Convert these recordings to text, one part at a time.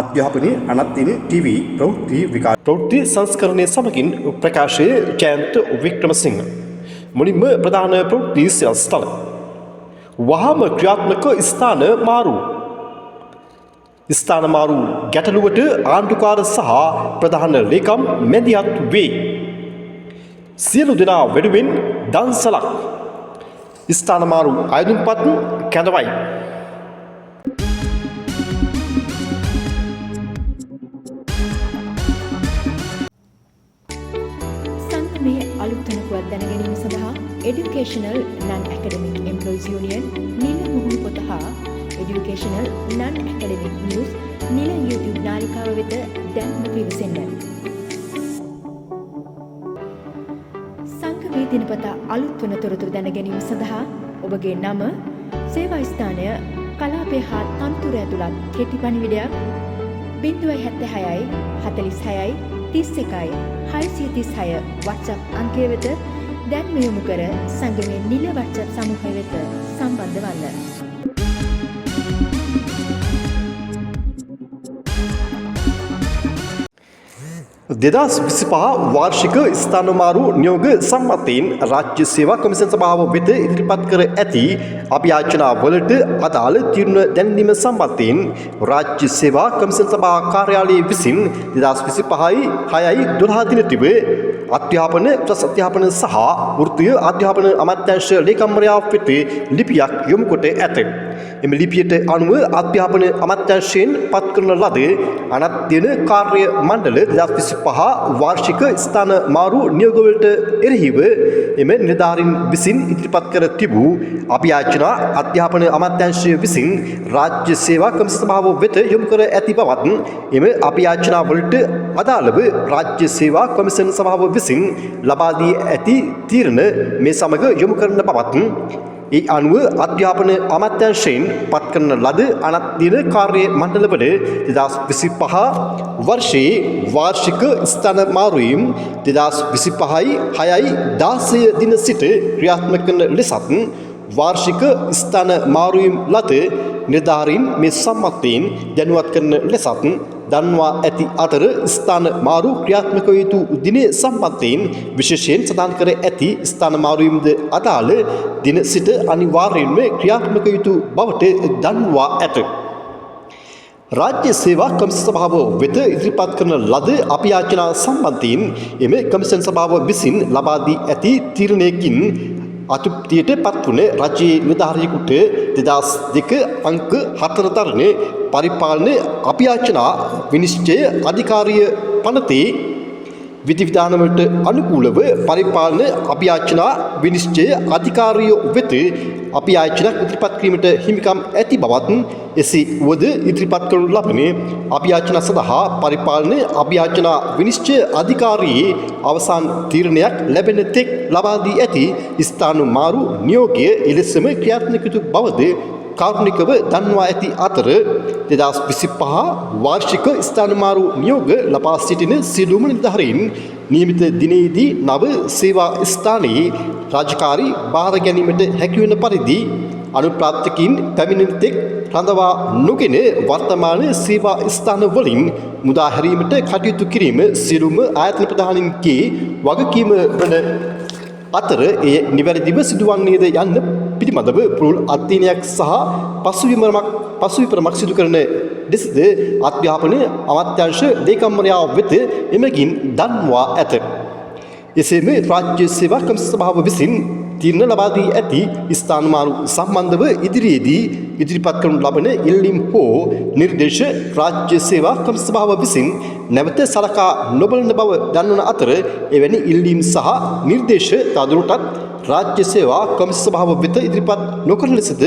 අධ්‍යාපනයේ අනත්දින ටීවී ප්‍රවෘත්ති විකාශ ප්‍රවෘත්ති සංස්කරණය සමගින් ප්‍රකාශයේ ජයන්ත වික්‍රමසිංහ. මුලින්ම ප්‍රධාන ප්‍රවෘත්ති ස්ථල. වහාම ක්‍රියාත්මක ස්ථාන මාරු. ස්ථාන මාරු ගැටලුවට ආණ්ඩුකාර සහ ප්‍රධාන ලේකම් මැදිහත් වේ. සියලු දෙනා වෙනුවෙන් දන්සලක්. ස්ථාන මාරු අයදුම්පත් කැඳවයි. සංගමයේ අලුත් වන පුවත් දැන ගැනීම සඳහා Educational Non-Academic Employees Union නිල මුහුණු පොත හා Educational Non-Academic News නිල YouTube නාලිකාව වෙත දැන්ම පිවිසෙන්න. සංගමයේ දිනපතා අලුත් වන තොරතුරු දැන ගැනීම සඳහා ඔබගේ නම, සේවා ස්ථානය, කලාපය හා තනතුර ඇතුළත් කෙටි පණිවිඩයක් 076 46 31 636 WhatsApp අංකය වෙත දැන්ම යොමු කර සංගමයේ නිල WhatsApp සමූහය වෙත සම්බන්ධ වන්න. 2025 වාර්ෂික ස්ථාන මාරු නියෝග සම්මතයෙන් රාජ්‍ය සේවා කොමිෂන් සභාව වෙත ඉදිරිපත් කර ඇති අභියාචනා වලට අදාළ තීරණ දැන්වීම සම්බන්ධයෙන් රාජ්‍ය සේවා කොමිෂන් සභා කාර්යාලය විසින් 2025 6 12 දින තිබ අධ්‍යාපන උසස් අධ්‍යාපන සහ වෘත්තීය අධ්‍යාපන අමාත්‍යාංශ ලේකම්වරයා වෙත ලිපියක් යොමු කොට ඇත. එම ලිපියට අනුව අධ්‍යාපන අමාත්‍යාංශයෙන් පත් කරන ලද අනධ්‍යයන කාර්ය මණ්ඩල 2025 වාර්ෂික ස්ථාන මාරු නියෝගවලට එරෙහිව එම නිලධාරීන් විසින් ඉදිරිපත් කර තිබූ අභියාචනා අධ්‍යාපන අමාත්‍යාංශය විසින් රාජ්‍ය සේවා කොමිෂන් සභාව වෙත යොමු කර ඇති බවත් එම අභියාචනා වලට අදාළව රාජ්‍ය සේවා කොමිෂන් සභාව විසින් ලබා දී ඇති තීරණ මේ සමග යොමු කරන බවත් ඒ අනුව අධ්‍යාපන අමාත්‍යාංශයෙන් පත් කරන ලද අනධ්‍යයන කාර්ය මණ්ඩලවල 2025 වර්ෂයේ වාර්ෂික ස්ථාන මාරුවීම් 2025 6 16 දින සිට ක්‍රියාත්මක කරන ලෙසත් වාර්ෂික ස්ථාන මාරුවීම් ලද නිලධාරීන් මේ සම්මතයෙන් දැනුවත් කරන ලෙසත් දන්වා ඇති අතර ස්ථාන මාරු ක්‍රියාත්මක විය යුතු දිනය සම්බන්ධයෙන් විශේෂයෙන් සඳහන් කර ඇති ස්ථාන මාරුවීම්ද අදාළ දින සිට අනිවාර්යයෙන්ම ක්‍රියාත්මක යුතු බවට දන්වා ඇත. රාජ්‍ය සේවා කොමිෂන් සභාව වෙත ඉදිරිපත් කරන ලද අභියාචනා සම්බන්ධයෙන් එම කොමිෂන් සභාව විසින් ලබා දී ඇති තීරණයකින් අතෘප්තියට පත්වන රජයේ නිලධාරියෙකුට 2002 අංක 4 දරන පරිපාලන අභියාචනා විනිශ්චය අධිකාරිය පනතේ විධිවිධානවලට අනුකූලව පරිපාලන අභියාචනා විනිශ්චය අධිකාරිය වෙත අභියාචනක් ඉදිරිපත් කිරීමට හිමිකම් ඇති බවත් එසේ වුවද ඉදිරිපත් කරනු ලබන අභියාචනා සඳහා පරිපාලන අභියාචනා විනිශ්චය අධිකාරියේ අවසන් තීරණයක් ලැබෙන තෙක් ලබා දී ඇති ස්ථාන මාරු නියෝගය එලෙසම ක්‍රියාත්මක යුතු බවද කාරුණිකව දන්වා ඇති අතර 2025 වාර්ෂික ස්ථාන මාරු නියෝග ලබා සිටින සියලුම නිලධාරීන් නියමිත දිනයේදී නව සේවා ස්ථානයේ රාජකාරි භාර ගැනීමට හැකිවන පරිදි අනුප්‍රාප්තකින් පැමිණෙන තෙක් රඳවා නොගෙන වර්තමාන සේවා ස්ථාන වලින් මුදා හැරීමට කටයුතු කිරීම සියලුම ආයතන ප්‍රධානීන්ගේ වගකීම වන අතර එය නිවැරදිව සිදුවන්නේද යන්න පිළිබඳව පුළුල් අධ්‍යයනයක් සහ පසුවිපරමක් සිදු කරන ලෙසද අධ්‍යාපන අමාත්‍යාංශ ලේකම්වරයා වෙත එමගින් දන්වා ඇත. එසේම රාජ්‍ය සේවා කොමිෂන් සභාව විසින් තීරණ ලබා දී ඇති ස්ථාන මාරු සම්බන්ධව ඉදිරියේදී ඉදිරිපත් කරනු ලබන ඉල්ලීම් හෝ නිර්දේශ රාජ්‍ය සේවා කොමිෂන් සභාව විසින් නැවත සලකා නොබලන බව දන්වන අතර එවැනි ඉල්ලීම් සහ නිර්දේශ තවදුරටත් රාජ්‍ය සේවා කොමිෂන් සභාව වෙත ඉදිරිපත් නොකරන ලෙසද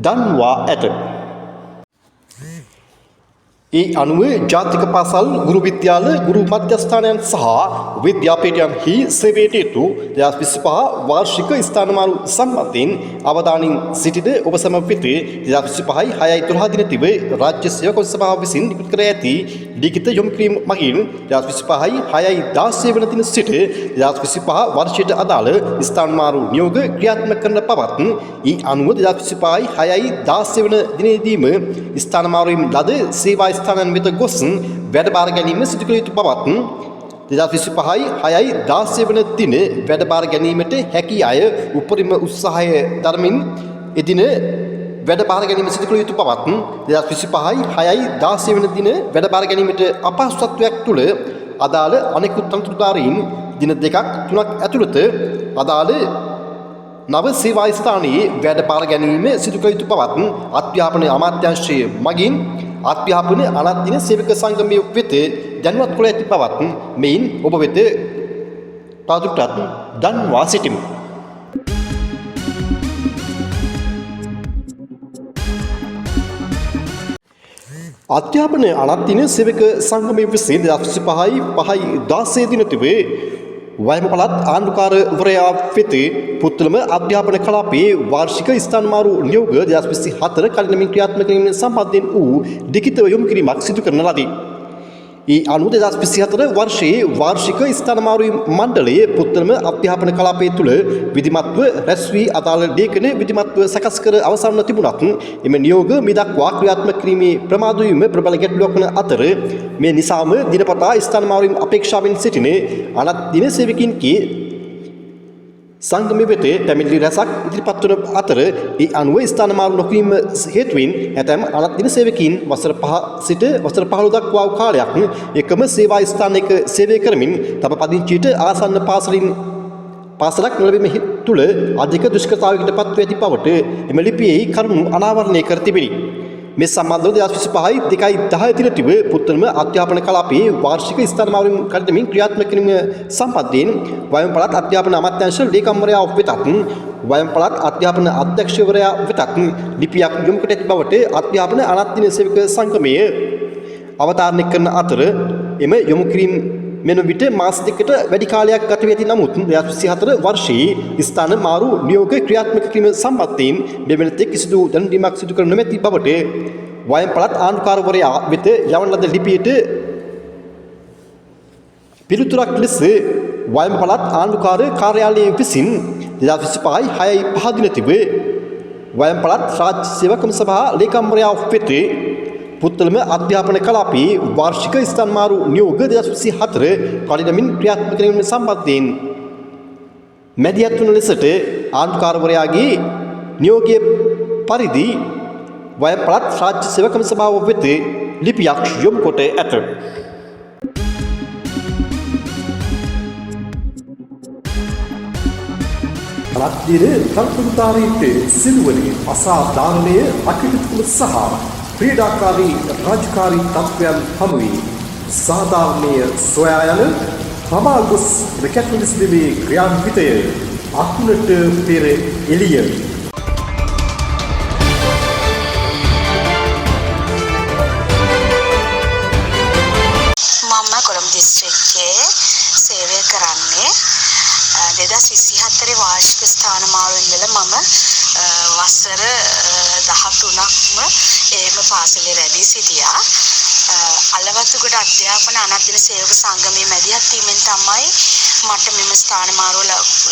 දන්වා ඇත. ඒ අනුව ජාතික පාසල්, ගුරු විද්‍යාල, ගුරු මධ්‍යස්ථානයන් සහ විද්‍යාපීඨයන්හි සේවයට යුතු 2025 වාර්ෂික ස්ථාන මාරු සම්බන්ධයෙන් අවධානයෙන් සිටින ඔබ සැම වෙත 2025 6 12 දින තිබ රාජ්‍ය සේවා කොමිෂන් සභාව විසින් නිකුත් කර ඇති ලිඛිත යොමු කිරීම මගින් 2025 6 16 වන දින සිට 2025 වර්ෂයට අදාළ ස්ථාන මාරු නියෝග ක්‍රියාත්මක කරන බවත් ඒ අනුව 2025 6 16 වන දිනයේදීම ස්ථාන මාරු වීම ලද සේවා ස්ථානයන් වෙත ගොස් වැඩ බාර ගැනීම සිදු කළ යුතු බවත් 2025යි 6යි 16 වන දින වැඩ බාර ගැනීමට හැකි අය උපරිම උත්සාහය දරමින් එදින වැඩ බාර ගැනීම සිදු කළ යුතු බවත් 2025යි 6යි 16 වන දින වැඩ බාර ගැනීමට අපහසුතාවයක් තුළ අදාළ අනෙකුත් තනතුරුධාරීන් දින දෙකක් තුනක් ඇතුළත අදාළ නව සේවා ස්ථානයේ වැඩ බාර ගැනීම සිදු කළ යුතු බවත් අධ්‍යාපන අමාත්‍යාංශය මගින් අධ්‍යාපන අනත්දින සේවක සංගමය වෙත දැනුවත් කළ ඇති බවත් මෙයින් ඔබ වෙත තවදුරටත් දන්වා සිටිමු. අධ්‍යාපන අනත්දින සේවක සංගමය විසින් 2025යි 5යි 16 දින තිබේ වයඹ පළාත් ආණ්ඩුකාරවරයා වෙත පුත්තලම අධ්‍යාපන කලාපයේ වාර්ෂික ස්ථාන මාරු නියෝග 2024 කලිනමින් ක්‍රියාත්මක කිරීම සම්බන්ධයෙන් වූ ලිඛිතව යොමු කිරීමක් සිදු කරන ලදී. ඒ අනුව 2024 වර්ෂයේ වාර්ෂික ස්ථාන මාරු මණ්ඩලයේ පුත්තලම අධ්‍යාපන කලාපය තුළ විධිමත්ව රැස් වී අදාළ ලේඛන විධිමත්ව සකස් කර අවසන්ව තිබුණත් එම නියෝග මේ දක්වා ක්‍රියාත්මක කිරීමේ ප්‍රමාද වීම ප්‍රබල ගැටලුවක් වන අතර මේ නිසාම දිනපතා ස්ථාන මාරු වීම අපේක්ෂාවෙන් සිටින අනත් දින සේවකින්ගේ සංගමය වෙත පැමිණිලි රැසක් ඉදිරිපත් වන අතර ඒ අනුව ස්ථාන මාරු නොකිරීම හේතුවෙන් ඇතැම් අනත් දින සේවකීන් වසර 5 සිට වසර 15 දක්වා වූ කාලයක් එකම සේවා ස්ථානයක සේවය කරමින් තම පදිංචියට ආසන්න පාසලක් නොලැබීම තුළ අධික දුෂ්කරතාවයකට පත්ව ඇති බවට එම ලිපියෙහි කරුණු අනාවරණය කර තිබිණි. මේ සම්බන්ධව 2025යි 2යි 10 දින තිබ පුත්තලම අධ්‍යාපන කලාපයේ වාර්ෂික ස්ථාන මාරු කඩිනමින් ක්‍රියාත්මක කිරීම සම්බන්ධයෙන් වයඹ පළාත් අධ්‍යාපන අමාත්‍යාංශ ලේකම්වරයා වෙතත් වයඹ පළාත් අධ්‍යාපන අධ්‍යක්ෂවරයා වෙතත් ලිපියක් යොමු කොට ඇති බවට අධ්‍යාපන අනත්දින සේවක සංගමය අවතාරණය කරන අතර එම යොමු කිරීම මෙන විට මාස දෙකකට වැඩි කාලයක් ගත වී ඇති නමුත් 2024 වර්ෂයේ ස්ථාන මාරු නියෝග ක්‍රියාත්මක කිරීම සම්බන්ධයෙන් මෙවැනි තෙක් කිසිදු දැනුම්දීමක් සිදු කර නොමැති බවට වයඹ පළාත් ආණ්ඩුකාරවරයා වෙත යවන ලද ලිපියට පිළිතුරක් ලෙස වයඹ පළාත් ආණ්ඩුකාර කාර්යාලය විසින් 2025යි 6යි 5 දින තිබ වයඹ පළාත් රාජ්‍ය සේවකම සභා ලේකම්වරයා වෙත පුත්තලම අධ්‍යාපන කලාපයේ වාර්ෂික ස්ථාන මාරු නියෝග 2024 කඩිනමින් ක්‍රියාත්මක කිරීම සම්බන්ධයෙන් මැදිහත් වන ලෙසට ආණ්ඩුකාරවරයාගේ නියෝගය පරිදි වයඹ පළාත් රාජ්‍ය සේවකම සභාව වෙත ලිපියක් යොමු කොට ඇත. රත්දින තනතුරුධාරීන්ට සිදුවන අසාධාරණය අකටයුතුකම සහ ක්‍රීඩාකාරී රාජකාරී තත්ත්වයන් හමුවේ සාධාරණය සොයා යන තබා ගොස් රැකැට්වල සිදුවේ ක්‍රියාන්විතය අකුණට පෙර එළිය. මම කොළඹ දිස්ත්‍රික්කයේ සේවය කරන්නේ. 2024 වාර්ෂික ස්ථාන මාරු ඉඳලා මම වසර 13ක්ම ඒම පාසලේ රැඳී සිටියා. අලවතුගොඩ අධ්‍යාපන අනත්දින සේවක සංගමයේ මැදිහත් වීමෙන් තමයි මට මෙම ස්ථාන මාරුව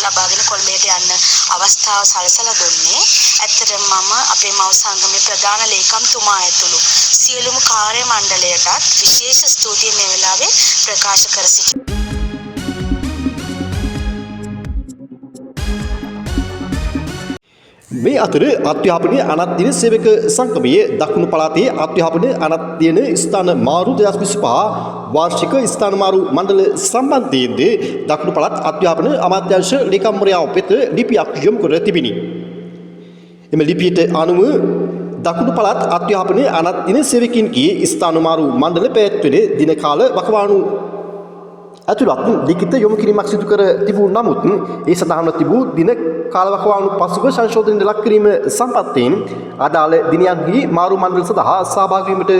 ලබාගෙන කොළඹට යන්න අවස්ථාව සලසලා දුන්නේ. ඇත්තටම මම අපේ මව් සංගමයේ ප්‍රධාන ලේකම්තුමා ඇතුළු සියලුම කාර්ය මණ්ඩලයටත් විශේෂ ස්තුතිය මේ වෙලාවේ ප්‍රකාශ කර සිටිනවා. මේ අතර අධ්‍යාපනය අනත්දින සේවක සංගමයේ දකුණු පළාතේ අධ්‍යාපන අනත්දින ස්ථාන මාරු 2025 වාර්ෂික ස්ථාන මාරු මණ්ඩල සම්බන්ධයෙන්ද දකුණු පළාත් අධ්‍යාපන අමාත්‍යාංශ ලේකම්වරයා වෙත ලිපියක් යොමු කර තිබිණි. එම ලිපියට අනුව දකුණු පළාත් අධ්‍යාපන අනත්දින සේවකින්ගේ ස්ථාන මාරු මණ්ඩල පැවැත්වෙන දින කාල වකවානු ඇතුළත් ලිඛිත යොමු කිරීමක් සිදු කර තිබූ නමුත් ඒ සඳහන්ව තිබූ දින කාලවකවානු පසුව සංශෝධනයට ලක් කිරීම සම්බන්ධයෙන් අදාළ දිනයන්හි මාරු මණ්ඩල සඳහා සහභාගී වීමට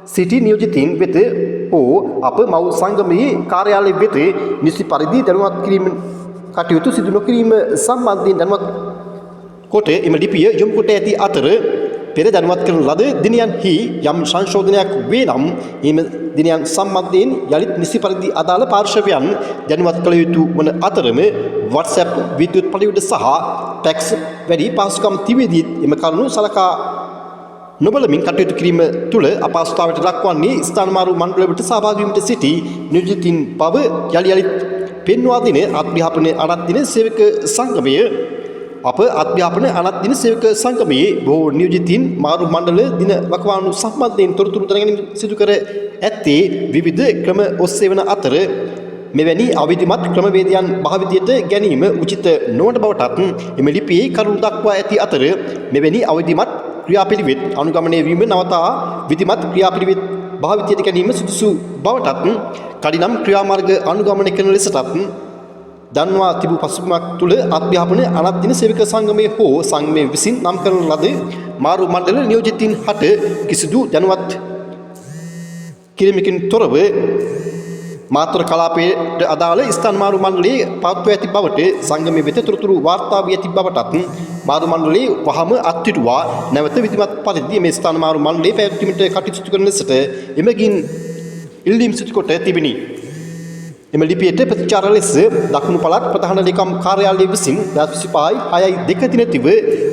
සිටි නියෝජිතයින් වෙත හෝ අප මව් සංගමයේ කාර්යාලය වෙත නිසි පරිදි දැනුවත් කිරීම කටයුතු සිදු නොකිරීම සම්බන්ධයෙන් දැනුවත් කොට එම ලිපිය යොමු කොට ඇති අතර පෙර දැනුවත් කරන ලද දිනයන්හි යම් සංශෝධනයක් වේ නම් එම දිනයන් සම්බන්ධයෙන් යළිත් නිසි පරිදි අදාළ පාර්ශවයන් දැනුවත් කළ යුතු වන අතරම WhatsApp විද්‍යුත් පණිවිඩ සහ ෆැක්ස් වැනි පහසුකම් තිබෙදී එම කරුණු සලකා නොබලමින් කටයුතු කිරීම තුළ අපහසුතාවයට ලක්වන්නේ ස්ථාන මාරු මණ්ඩලවලට සහභාගී වීමට සිටි නියෝජිතින් බව යලි යලිත් පෙන්වා දෙන අධ්‍යාපන අනත්දින සේවක සංගමය අප අධ්‍යාපන අනත්දින සේවක සංගමයේ බොහෝ නියෝජිතින් මාරු මණ්ඩල දින වකවානු සම්බන්ධයෙන් තොරතුරු දැනගැනීම සිදු කර ඇත්තේ විවිධ ක්‍රම ඔස්සේ වන අතර මෙවැනි අවිධිමත් ක්‍රමවේදයන් භාවිතයට ගැනීම උචිත නොවන බවටත් එම ලිපියේ කරුණු දක්වා ඇති අතර මෙවැනි අවිධිමත් ක්‍රියාපිළිවෙත් අනුගමනය වීම නවතා විධිමත් ක්‍රියාපිළිවෙත් භාවිතයට ගැනීම සුදුසු බවටත් කඩිනම් ක්‍රියාමාර්ග අනුගමනය කරන ලෙසටත් දන්වා තිබූ පසුබිමක් තුළ අධ්‍යාපන අනත්දින සේවක සංගමය හෝ සංගමය විසින් නම් කරන ලද මාරු මණ්ඩල නියෝජිතින් හට කිසිදු දැනුවත් කිරීමකින් තොරව මාතර කලාපයට අදාළ ස්ථාන මාරු මණ්ඩලයේ පවත්වා ඇති බවට සංගමය වෙත තොරතුරු වාර්තා වී ඇති බවටත් මාරු මණ්ඩලයේ වහම අත්හිටුවා නැවත විධිමත් පරිදි මේ ස්ථාන මාරු මණ්ඩලයේ පැවැත්වීමට කටයුතු කරන ලෙසට එමගින් ඉල්ලීම් සිදු කොට තිබිණි. එම ලිපියට ප්‍රතිචාර ලෙස දකුණු පළාත් ප්‍රධාන ලේකම් කාර්යාලය විසින් 2025 6/2 දිනතිව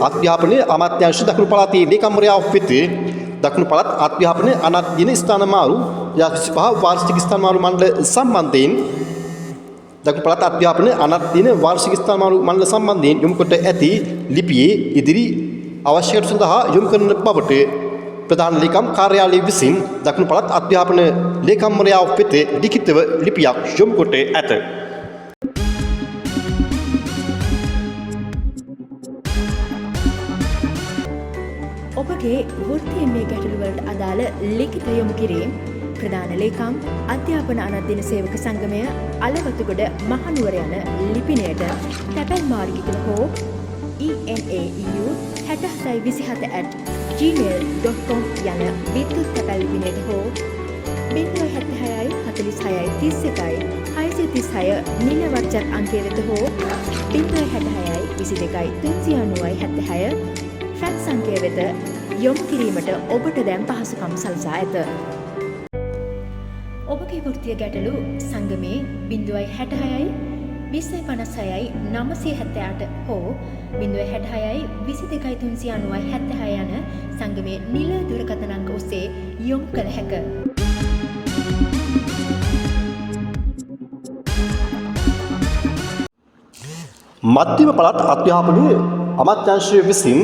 අධ්‍යාපන අමාත්‍යාංශ දකුණු පළාතේ ලේකම්වරයා වෙත දකුණු පළාත් අධ්‍යාපන අනත්දින ස්ථාන මාරු 2025 වාර්ෂික ස්ථාන මාරු මණ්ඩල සම්බන්ධයෙන් දකුණු පළාත් අධ්‍යාපන අනත්දින වාර්ෂික ස්ථාන මාරු මණ්ඩල සම්බන්ධයෙන් යොමු කොට ඇති ලිපියේ ඉදිරි අවශ්‍ය කටයුතු සඳහා යොමු කරන බවට ප්‍රධාන ලේකම් කාර්යාලය විසින් දකුණු පළාත් අධ්‍යාපන ලේකම්වරයා වෙත ලිඛිතව ලිපියක් යොමු කොට ඇත. ඔබගේ වෘත්තීමය ගැටලු වලට අදාළ ලිඛිත යොමු කිරීම ප්‍රධාන ලේකම් අධ්‍යාපන අනත්දින සේවක සංගමය අලවතුගොඩ මහනුවර යන ලිපිනයට තැපැල් මාර්ගිකව හෝ enaeu 6727@gmail.com යන විද්‍යුත් තැපැල් ලිපිනයට හෝ 076 46 31 636 නිල WhatsApp අංකය වෙත හෝ 066 22 390 76 ෆැක්ස් අංකය වෙත යොමු කිරීමට ඔබට දැන් පහසුකම් සලසා ඇත. ඔබගේ වෘත්තීය ගැටලු සංගමේ 066 2056 978 හෝ 066 22 390 76 යන සංගමේ නිල දුරකථන අංක ඔස්සේ යොමු කළ හැක. මධ්‍යම පළාත් අධ්‍යාපනය අමාත්‍යාංශය විසින්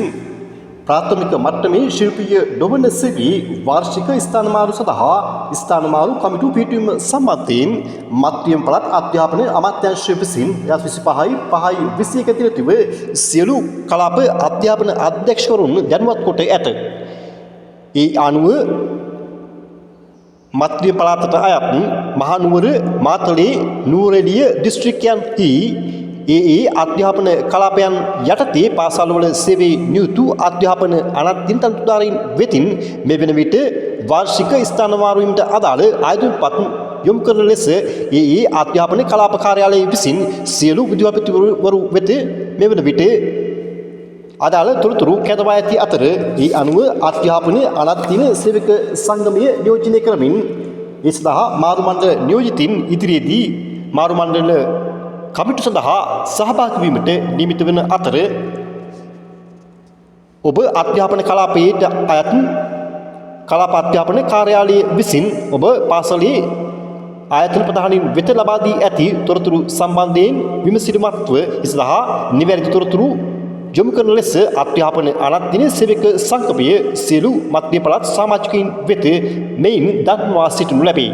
ප්‍රාථමික මට්ටමේ ශිල්පීය නොවන සෙවී වාර්ෂික ස්ථාන මාරු සඳහා ස්ථාන මාරු කමිටු පිහිටුවීම සම්බන්ධයෙන් මධ්‍යම පළාත් අධ්‍යාපන අමාත්‍යාංශය විසින් 2025 5 21 දිනතිව සියලු කලාප අධ්‍යාපන අධ්‍යක්ෂකවරුන් දැනුවත් කොට ඇත. ඒ අනුව මධ්‍යම පළාතට අයත් මහනුවර, මාතලේ, නුවරඑළිය දිස්ත්‍රික්කයන්හි ඒ ඒ අධ්‍යාපන කලාපයන් යටතේ පාසල්වල සේවයේ නියුතු අධ්‍යාපන අනත්දින තනතුරුධාරීන් වෙතින් මේ වන විට වාර්ෂික ස්ථාන මාරු වීමට අදාළ ආයුධපත් යොමු කරන ලෙස ඒ ඒ අධ්‍යාපන කලාප කාර්යාලය විසින් සියලු විදුහල්පතිවරු වෙත මේ වන විට අදාළ තොරතුරු කැඳවා ඇති අතර ඒ අනුව අධ්‍යාපන අනත්දින සේවක සංගමය නියෝජනය කරමින් ඒ සඳහා මාරු මණ්ඩල නියෝජිතින් ඉදිරියේදී මාරු මණ්ඩල කමිටු සඳහා සහභාගී වීමට නියමිත වන අතර ඔබ අධ්‍යාපන කලාපයට අයත් කලාප අධ්‍යාපන කාර්යාලය විසින් ඔබ පාසලේ ආයතන ප්‍රධානීන් වෙත ලබා දී ඇති තොරතුරු සම්බන්ධයෙන් විමසිලිමත්ව ඒ සඳහා නිවැරදි තොරතුරු යොමු කරන ලෙස අධ්‍යාපන අනත්දින සේවක සංගමය සියලු මධ්‍ය පළාත් සමාජිකයින් වෙත මෙයින් දන්වා සිටිනු ලැබේ.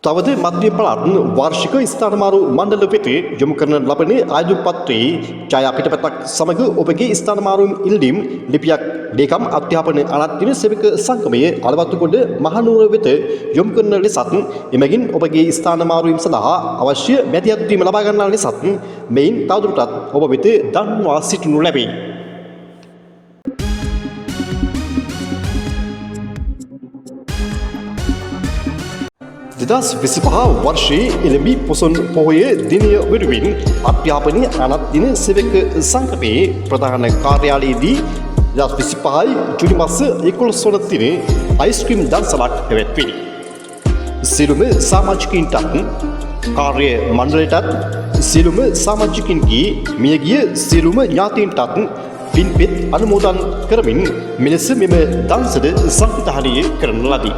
තවද මධ්‍ය පළාත් වාර්ෂික ස්ථාන මාරු මණ්ඩල වෙත යොමු කරන ලබන ආයුධ පත්‍රයේ ඡායා පිටපතක් සමග ඔබගේ ස්ථාන මාරු ඉල්ලීම් ලිපියක් ලේකම් අධ්‍යාපන අනත්දින සේවක සංගමය අලවත්තුගොඩ මහනුවර වෙත යොමු කරන ලෙසත් එමගින් ඔබගේ ස්ථාන මාරු වීම සඳහා අවශ්‍ය මැදිහත් වීම ලබා ගන්නා ලෙසත් මෙයින් තවදුරටත් ඔබ වෙත දන්වා සිටිනු ලැබේ. 2025 වර්ෂයේ එළඹි පොසොන් පොහොය දිනය වෙනුවෙන් අධ්‍යාපනය අනත්දින සේවක සංගමයේ ප්‍රධාන කාර්යාලයේදී 2025 ජූනි මාස 11 වන දින අයිස්ක්‍රීම් දන්සලක් පැවැත්විණි. සියලුම සමාජිකයින්ටත් කාර්ය මණ්ඩලයටත් සියලුම සමාජිකින්ගේ මියගිය සියලුම ඥාතීන්ටත් පින්පෙත් අනුමෝදන් කරමින් මෙලෙස මෙම දන්සල සංවිධානය කරන ලදී.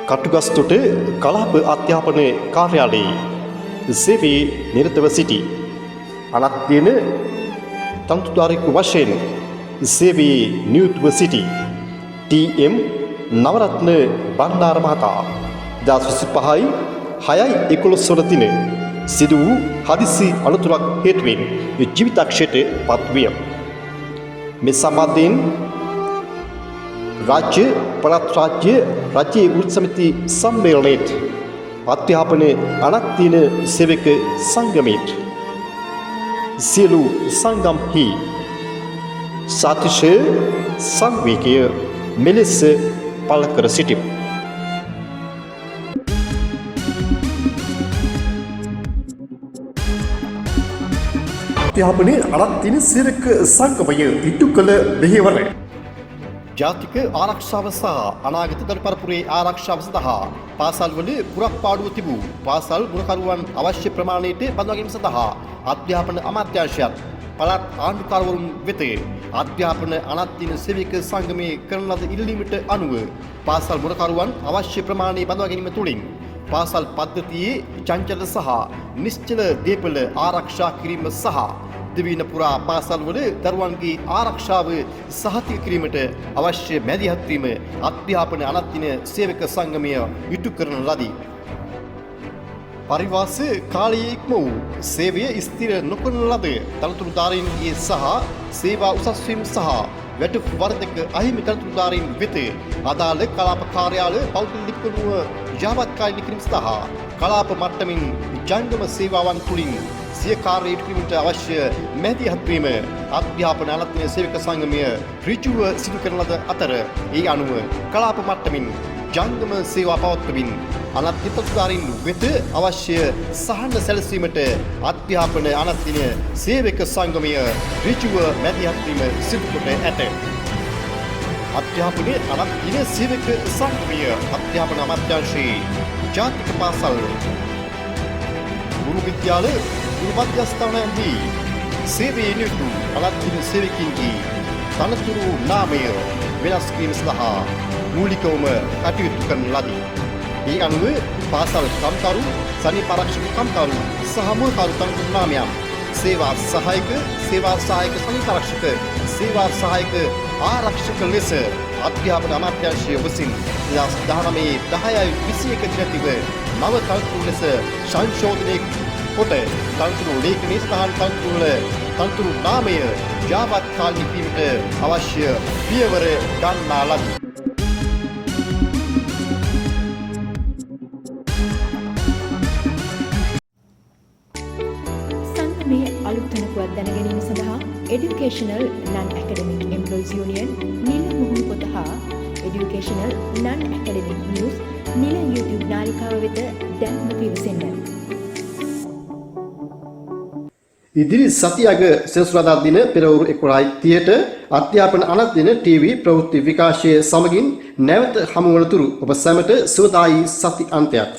කටුගස්තොට කලාප අධ්‍යාපන කාර්යාලයේ සේවයේ නිරතව සිටි අනත්දින තනතුරුධාරියෙකු වශයෙන් සේවයේ නියුතුව සිටි ටී.එම්. නවරත්න බණ්ඩාර මහතා 2025යි 6යි 11 වන දින සිදු වූ හදිසි අනතුරක් හේතුවෙන් ජීවිතක්ෂයට පත්විය. මේ සම්බන්ධයෙන් රාජ්‍ය පළාත් රාජ්‍ය රජයේ වෘත්ති සමිති සම්මේලනයේත් අධ්‍යාපන අනත්දින සේවක සංගමයේත් සියලු සංගම්හි සාතිශය සංවේගය මෙලෙස පළ කර සිටිමු. අධ්‍යාපනයේ අනත්දින සේවක සංගමය ඉටු කළ මෙහෙවර ජාතික ආරක්ෂාව සහ අනාගත දරු පරපුරේ ආරක්ෂාව සඳහා පාසල්වල පුරප්පාඩුව තිබූ පාසල් මුරකරුවන් අවශ්‍ය ප්‍රමාණයට බඳවා ගැනීම සඳහා අධ්‍යාපන අමාත්‍යාංශයත් පළාත් ආණ්ඩුකාරවරුන් වෙත අධ්‍යාපන අනත්දින සේවක සංගමයේ කරන ලද ඉල්ලීමට අනුව පාසල් මුරකරුවන් අවශ්‍ය ප්‍රමාණය බඳවා ගැනීම තුළින් පාසල් පද්ධතියේ චංචල සහ නිශ්චල දේපළ ආරක්ෂා කිරීම සහ දිවයින පුරා පාසල්වල දරුවන්ගේ ආරක්ෂාව සහතික කිරීමට අවශ්‍ය මැදිහත් වීම අධ්‍යාපන අනත්දින සේවක සංගමය ඉටු කරන ලදී. පරිවාස කාලයේ ඉක්ම වූ සේවය ස්ථිර නොකරන ලද තනතුරුධාරීන්ගේ සහ සේවා උසස් වීම සහ වැටුප් වර්ධක අහිමි තනතුරුධාරීන් වෙත අදාළ කලාප කාර්යාල පෞද්ගලික ලිපිකරුව යාවත්කාලින කිරීම සඳහා කලාප මට්ටමින් ජංගම සේවාවන් තුළින් සිය කාර්ය ඉටු කිරීමට අවශ්‍ය මැදිහත් වීම අධ්‍යාපන අනත්දින සේවක සංගමය ඍජුව සිදු කරන ලද අතර ඒ අනුව කලාප මට්ටමින් ජංගම සේවා පවත්වමින් අනත්දින තනතුරුධාරීන් වෙත අවශ්‍ය සහන සැලසීමට අධ්‍යාපන අනත්දින සේවක සංගමය ඍජුව මැදිහත් වීම සිදු කොට ඇත. අධ්‍යාපනයේ අනත්දින සේවක සංගමය අධ්‍යාපන අමාත්‍යාංශයේ ජාතික පාසල් ගුරු විද්‍යාල ගුරු මධ්‍යස්ථානයන්හි සේවයේ නියුතු අනත්දින සේවකින්ගේ තනතුරු නාමය වෙනස් කිරීම සඳහා මූලිකවම කටයුතු කරන ලදී. ඒ අනුව පාසල් කම්කරු, සනීප ආරක්ෂක කම්කරු සහ මුල්කරු තනතුරු නාමයන් සේවා සහායක, සේවා සහායක සනීප ආරක්ෂක, සේවා සහායක ආරක්ෂක ලෙස අධ්‍යාපන අමාත්‍යාංශය විසින් 2019 10යි 21 දිනතිව නව තනතුරු ලෙස සංශෝධනය කොට තනතුරු ලේඛනයේ සඳහන් තනතුරු වල තනතුරු නාමය යාවත්කාලින කිරීමට අවශ්‍ය පියවර ගන්නා ලදී. සංගමයේ අලුත් වන පුවත් දැන ගැනීම සඳහා Educational Non-Academic Employees Union නිල මුහුණු පොත හා Educational Non-Academic News නිල YouTube නාලිකාව වෙත දැන්ම පිවිසෙන්න. ඉදිරි සති අග සෙනසුරාදා දින පෙරවරු 11:30ට අධ්‍යාපන අනත්දින ටීවී ප්‍රවෘත්ති විකාශය සමගින් නැවත හමු වනතුරු ඔබ සැමට සුවදායි සති අන්තයක්.